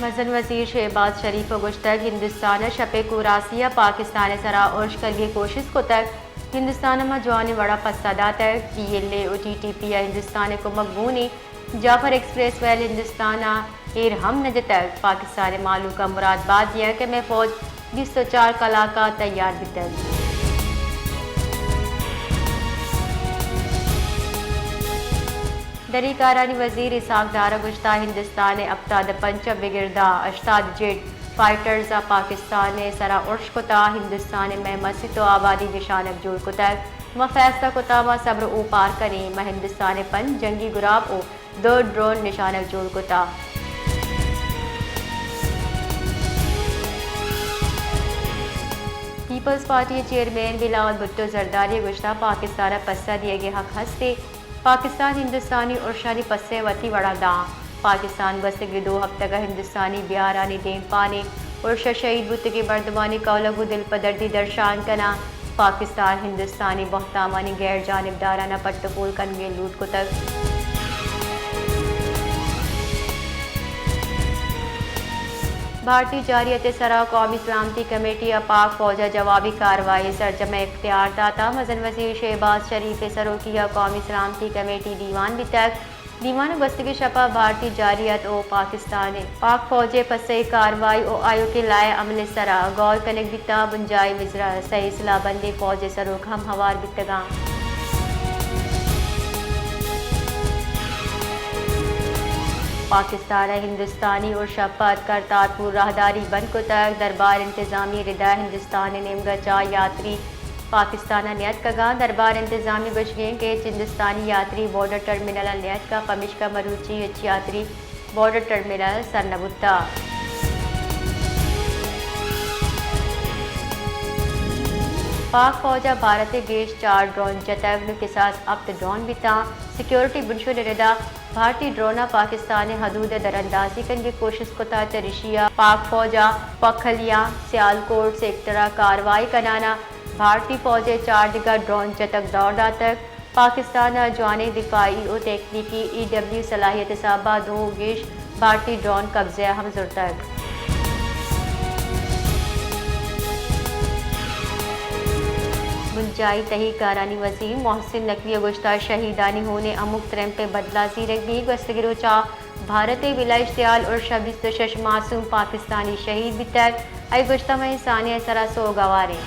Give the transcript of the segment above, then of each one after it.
مزن وزیر شہباز شریف ء گوشتگ، ہندوستان ء شپ ء کوراسی ء پاکستان ء سرا ارش کنگ ء کوشست کتگ، ہندوستان ء ما جوانیں وڑا پسہ داتگ، بی ایل اے و ٹی ٹی پی ء ہندوستان ء کمک گون انت، جعفر ایکسپریس ویل ہندوستان ء ایر ہم نہ جتگ، پاکستان ء مہلوک ء مراد بات دیاں کہ مئے فوج بیست و چار کلاک ء تیار بیتگ۔ دری کارانی وزیر اسحاق ڈار ء گوشتہ، ہندوستان ء ہپتاد ء پنچ ء بگر داں ہشتاد جیٹ فائٹرز ء پاکستان ء سرا ارش کتہ، ہندوستان ء مئے مسیت و آبادی نشانگ جوڑ کتگ، ما فیصلہ کتہ ما صبر اوپار کنیں، ما ہندوستان ء پنچ جنگی گراب و دو ڈرون نشانگ جوڑ کتہ۔ پیپلز پارٹی ء چیئرمین بلاول بھٹو زرداری ء گوشتہ، پاکستان ء پسہ دیگ ء حق ہست ء پاکستان ہندوستانی ارشانی پسہ ء وتی وڑا داں۔ پاکستان گوستگیں دو ہپتگ ء ہندوستانی بیارانی دیمپان ء ارش ء شہید بوتگیں مردمانی کہولگ ء دلپدردی درشان کناں۔ پاکستان ہندوستانی بہتامانی غیر جانبدارانہ پٹ ء پول کنگ ء لوٹ کتگ۔ بھارتی جارحیت ء سرا قومی سلامتی کمیٹی ء پاک فوج ء جوابی کاروائی ء سرجمیں اختیار داتہ۔ مزن وزیر شہباز شریف ء سروکی ء قومی سلامتی کمیٹی دیوان بیتگ۔ دیوان ء گوستگیں شپ ء بھارتی جارحیت و پاکستان ء پاک فوج ء پسہ ء کاروائی و آیوکیں لائحہ عمل ء سرا گور کنگ بیتہ۔ بنجاہی وزرا سئے سلاہ بندیں فوج ء سروک ہم ہوار بیتگاں۔ پاکستان ء ہندوستانی ارش ء پد کرتارپور راہداری بند کتگ۔ دربار انتظامی ء ردا ہندوستان ء نیمگ ء چہ یاتری پاکستان ء نیاتکگاں۔ دربار انتظامی گوشگیں کہ ہچ ہندوستانی یاتری بارڈر ٹرمینل ء نیاتکہ، پمیشکا مروچی ہچ یاتری بارڈر ٹرمینل سر نہ بوتہ۔ پاک فوج ء بھارت ء گیش چار ڈرون جتگ، نوں کساس ہپت ڈرون بیتاں۔ سیکورٹی بنشون ء ردا بھارتی ڈرون ء پاکستان ء حدود ء دراندازی کنگ ء کوشست کتہ، چریشی ء پاک فوج ء پکھلیاں سیالکوٹ سیکٹر ء کاروائی کنان ء بھارتی فوج ء چاردگہ ڈرون جتگ دور داتگ۔ پاکستان ء جوانیں دفاعی و تکنیکی ای ڈبلیو صلاحیت ء سبب ء دو گیش بھارتی ڈرون قبضہ ء ہم زرتگ۔ بنجاہی تہی کارانی وزیر محسن نقوی ء گوشتہ، شہیدانی ہون ء ہمک ترمپ ء بدلہ زیرگ بیت۔ گوستگیں روچ ء بھارت ء بلا اشتعال ارش ء بیست و شش معصوم پاکستانی شہید بیتگ۔ آئی گوشتہ، مئے انسانی ء سرا سوگواریں۔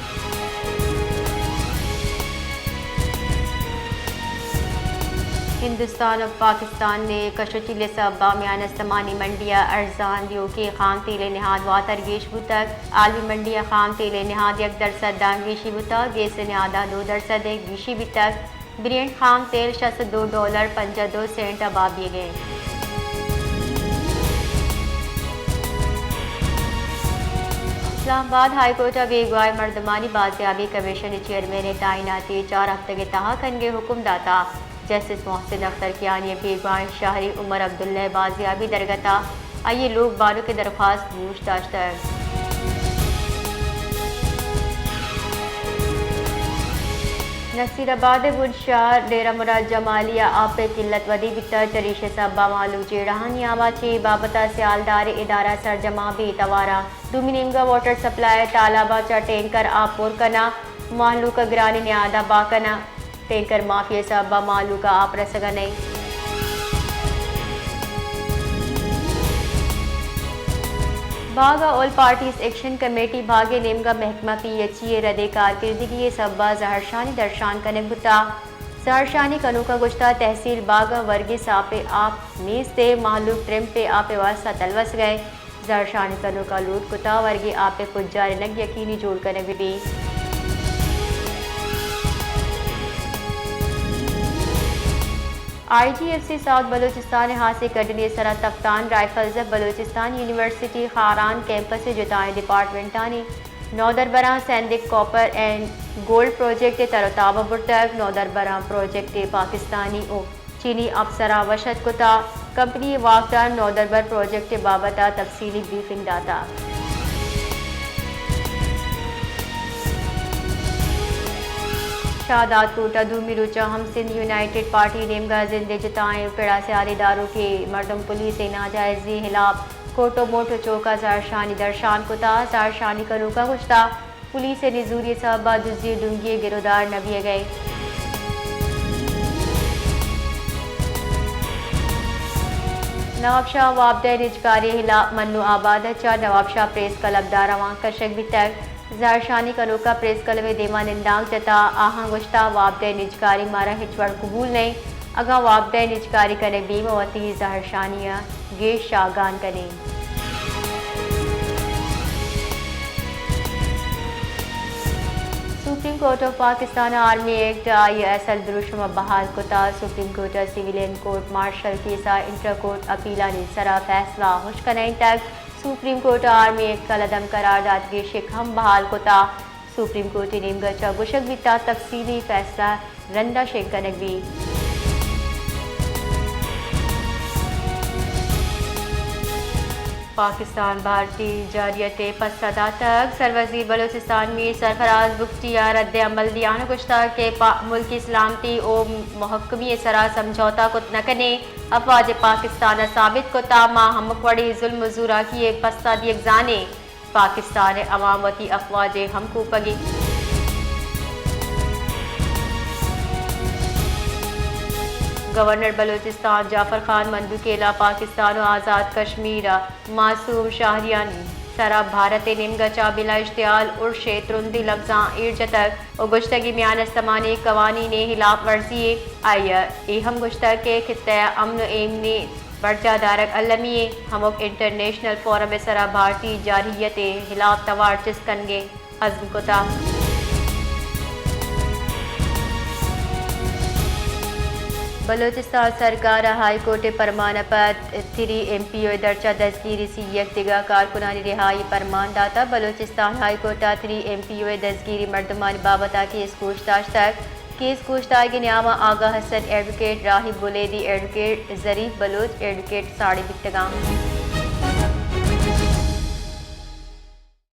ہندوستان و پاکستان ء کش و چیل ء سبب ء میان استمانی منڈی ء ارزان دیوکیں خام تیل ء نہاد واتر گیش بوتگ۔ عالمی منڈی ء خام تیل ء نہاد یک درسد داں گیشی بوتگ، گیس ء نہاد ء دو درسد ء گیشی بیتگ۔ برینٹ خام تیل شست ء دو ڈالر پنجاہ ء دو سینٹ ء بہا بیگ ء انت۔ اسلام آباد ہائی کورٹ ء بیگواہ مردمانی بازیابی کمیشن ء چیئرمین ء تعیناتی چار ہفتگ ء تہا کنگ ء حکم داتہ۔ جسٹس محسن اختر کیانی ء بیگواہیں شہری عمر عبداللہ ء بازیابی درگت ء آئی ء لوگ بانک ء درخواست گوش داشتگ۔ نصیر آباد ء بنشار ڈیرہ مراد جمالی ء آپ ء قلت ودی بیتگ، چریشی ء سبب ء مہلوک جیڑہانی آب ء چہ اے بابت ء سیالدار ء ادارہ سرجم ء بے توار ء۔ دومی نیمگ ء واٹر سپلائی ء تالاب ء چہ ٹینکر آپ پر کناں، مہلوک ء گرانیں نیاد ء بہا کناں۔ ٹینکر مافیا ء سبب ء مہلوک ء آپ رسگ ء نہ انت۔ باگ ء آل پارٹیز ایکشن کمیٹی باگ ء نیمگ ء محکمہ پی ایچ ای ء رد ء کارکردگی ء سبب ء زہرشانی درشان کنگ بوتگ۔ زہرشانی کنوکاں گوشتگ، تحصیل باگ ء ورگی ساپ ء آپ نیست ء مہلوک ترمپ ء آپ ء واستہ تلوسگ ء انت۔ زہرشانی کنوکاں لوٹ کتگ، ورگی آپ ء پجارینگ یقینی جوڑ کنگ بہ بیت۔ آئی جی ایف سی ساؤتھ بلوچستان ء ہاسیں کڈنی ء سرا تپتان، رائفلز آف بلوچستان یونیورسٹی خاران کیمپس ء جتائیں ڈیپارٹمنٹانی نودربراں Saindak copper and gold project ء تر و تاب ء برتگ۔ نودربراں پروجیکٹ ء پاکستانی و چینی افسراں وش اتک کتگ۔ کمپنی ء واکدار نودربر پروجیکٹ ء بابت ء تفصیلی بریفنگ داتگ۔ شہداد کوٹ ء دومی روچ ء ہم سندھ یونائیٹڈ پارٹی نیمگ ء زند ء جتائیں پڑ ء سیادی داروکیں مردم پولیس ء ناجائزی ہلاپ کوٹ ءُ موٹر چوک ءَ زہرشانی درشان کتا۔ زہرشانی کنوکاں گوشتا، پولیس ءِ نزوری ءِ سبب ءَ دزی ءِ ڈنگی ءِ گرودار نہ بیگ ءَ۔ نوابشاہ وابدہ ءِ نجکاری ءِ ہلاپ منو آباد ءَ چہ نوابشاہ پریس کلب ءَ روانک کشگ بیتگ۔ زہرشانی کنوکاں پریس کلب ءِ دیما نندانک جتا، آہاں گوشتا، وابدہ ءِ نجکاری مارا ہچ وڑ قبول نہ انت، اگاں وابدہ ءِ نجکاری کنگ بیت ما وتی زہرشانی ءَ گیش شاگان کنیں۔ سپریم کورٹ آف پاکستان ءَ army act, I S L, دروشم ءَ بحال کتا۔ سپریم کورٹ ءَ سویلین کورٹ مارشل کیس ءَ انٹر کورٹ اپیلانی سرا فیصلہ ہشک کنائینتگ۔ سپریم کورٹ ءَ آرمی ایکٹ کلعدم قرار داتگیں شک ہم بحال کتا۔ سپریم کورٹ ءِ نیمگ ءَ چہ گوشگ بیتا تفصیلی فیصلہ رندا شنگ کنگ بیت۔ پاکستان بھارتی جارحیت ءِ پسہ داتگ۔ سروزیر بلوچستان میر سرفراز بگٹی ءَ رد عمل دیان ءَ گوشتگ کہ پا-، ملکی سلامتی ءُ محکمی ءِ سرا سمجھوتہ کت نہ کنیں۔ افواج پاکستان ءَ ثابت کتا ما ہمک وڑیں ظلم ءُ زوراکی ءِ پسہ دیگ زانیں۔ پاکستان ءِ عوام وتی افواج ءِ ہمکوپگ انت۔ گورنر بلوچستان جعفر خان مندوخیل ءَ پاکستان ءُ آزاد کشمیر ءِ معصوم شہریانی سرا بھارت ءِ نیمگ ءَ چہ بلا اشتعال ارش ءِ ترندیں لبزاں ایر جتگ ءُ گوشتگ اے میان استمانی قوانین ءِ ہلاپ ورزی اے۔ آئی ءَ اے ہم گوشتگ کہ خطہ ءِ امن ءُ ایمنی برجاہ دارگ المی ایں، ہمک انٹرنیشنل فورم ءِ سرا بھارتی جارحیت ءِ ہلاپ توار چست کنگ ءِ عزم کتا۔ بلوچستان سرکار ءَ ہائی کورٹ ءِ پرمان ءَ پد تھری ایم پی او ءِ درچ ءَ دزگیری سی یک دگہ کارکنانی رہائی ءِ پرمان داتہ۔ بلوچستان ہائی کورٹ ءَ تھری ایم پی او ءِ دزگیری مردمانی بابت ءَ کیس گوش داشتگ۔ کیس گوشدارگ ءِ نیام ءَ آغا حسن ایڈووکیٹ، راہی بلیدی ایڈووکیٹ، ظریف بلوچ ایڈووکیٹ ساڑی بیتگاں۔